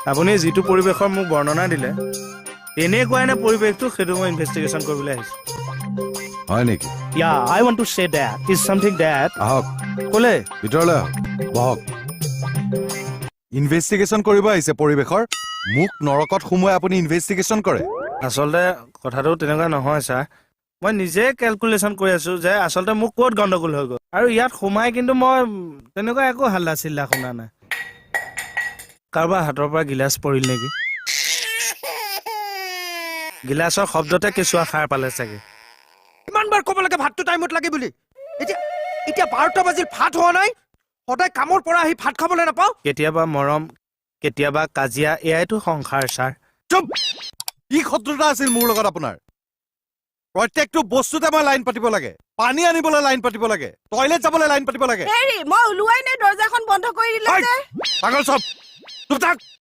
আপুনি যিটো পৰিৱেশৰ মোক বৰ্ণনা দিলে, তেনেকুৱাই নে পৰিৱেশটো, সেইটো মই ইনভেষ্টিগেশ্যন কৰিবলৈ আহিছোঁ। হয় নেকি? Yeah, I want to say that is something that আহক। ক'লে? ভিতৰলৈ আহক, বহক। ইনভেষ্টিগেশ্যন কৰিব আহিছে পৰিৱেশৰ? মোক নৰকত সোমোৱাই আপুনি ইনভেষ্টিগেশ্যন কৰে? আচলতে কথাটো তেনেকুৱা নহয় ছাৰ। মই নিজে কেলকুলেশ্যন কৰি আছো যে আচলতে মোক ক'ত গণ্ডগোল হৈ গ'ল। আৰু ইয়াত সোমাই কিন্তু মই তেনেকুৱা একো হাল্লা চিল্লা শুনা নাই। কাৰোবাৰ হাতৰ পৰা গিলাচ পৰিল নেকি? গিলাচৰ শব্দতে কেঁচুৱা সাৰ পালে চাগে। ইমান বাৰ ক'ব লাগে ভাতটো টাইমত লাগে বুলি। এতিয়া এতিয়া 12টা বাজিল, ভাত হোৱা নাই। সদায় কামৰ পৰা আহি ভাত খাবলৈ নাপাওঁ। কেতিয়াবা মৰম, কেতিয়াবা কাজিয়া, এয়াইতো সংসাৰ ছাৰ। চুপ! কি শত্ৰুতা আছিল মোৰ লগত আপোনাৰ? প্ৰত্যেকটো বস্তুতে মই লাইন পাতিব লাগে। পানী আনিবলৈ লাইন পাতিব লাগে, টয়লেট যাবলৈ লাইন পাতিব লাগে। হেৰি, মই ওলোৱাই নাই, দৰ্জাখন বন্ধ কৰি দিলে ঐ! যে। পাগল চব, চুপ থাক।